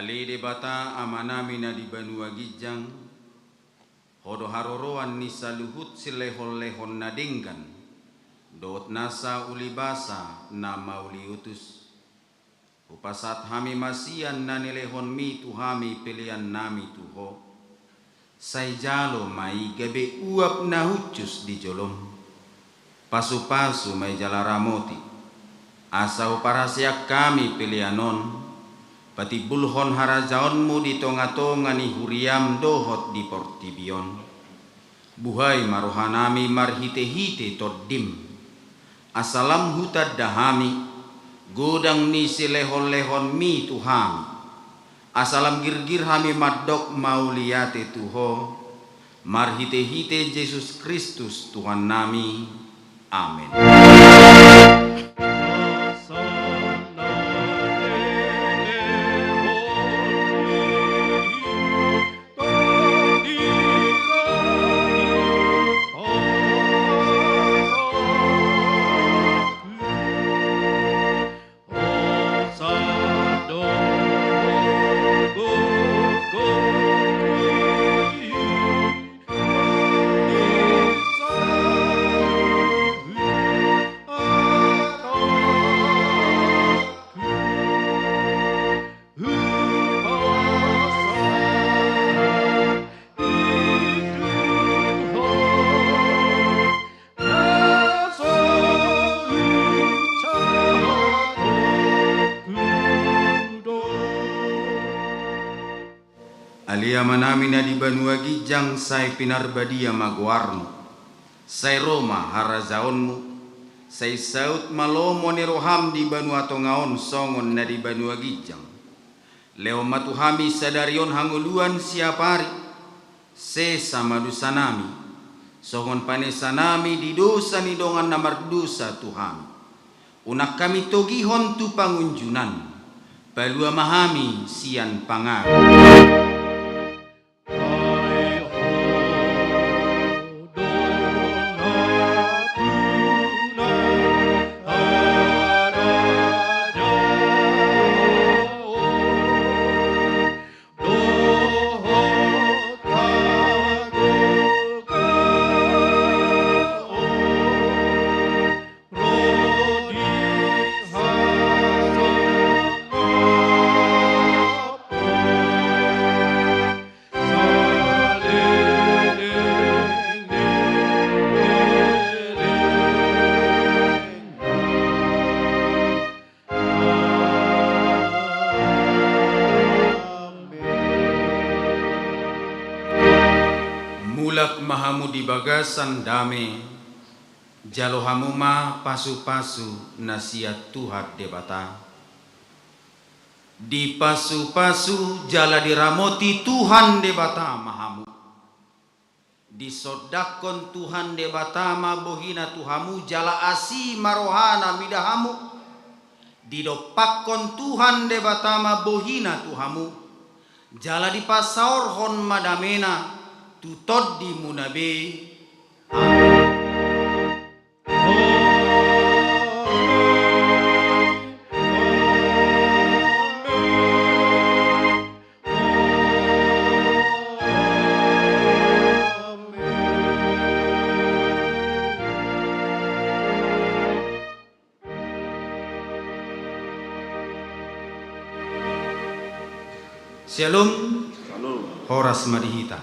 Ale Debata Amanami na di banua ginjang, Ho do haroroan ni saluhut silehonlehon na denggan dohot nasa ulibasa na mauliutus. Hupasahat hami ma sian na nilehonMi tu hami peleannami tu Ho. Sai jalo ma i gabe uap na hushus di joloM. Pasupasu ma i jala ramoti, asa huparaseak hami pelean on patimbulhon harajaonMu di tongatonga ni huriaM dohot di portibi on. Buhai ma rohanami marhitehite TondiM, asa lam hutanda hami godang ni silehonlehonMi tu hami, asa lam girgir hami mandok mauliate tu Ho, marhitehite Jesus Kristus Tuhannami. Amen. Ale Amanami na di banua ginjang, sai pinarbadia ma goarMu. Sai ro ma harajaonMu. Sai saut ma lomo ni rohaM di banua tonga on songon na di banua ginjang. Lehon ma tu hami sadari on hangoluan siapari. Sesa ma dosanami, songon panesanami di dosa ni dongan na mardosa tu hami. Unang hami togihon tu pangunjunan, palua ma hami sian pangago. Mulak ma hamu di bagasan dame, jalo hamu ma pasupasu na sian Tuhan Debata. Dipasupasu jala diramoti Tuhan Debata ma hamu. Disondangkon Tuhan Debata ma bohiNa tu hamu jala asi ma rohaNa mida hamu. Didompakkon Tuhan Debata ma bohiNa tu hamu, jala dipasaorhon ma dameNa tu tondimuna be. Amen. Syalom. Syalom. Horas ma di hita.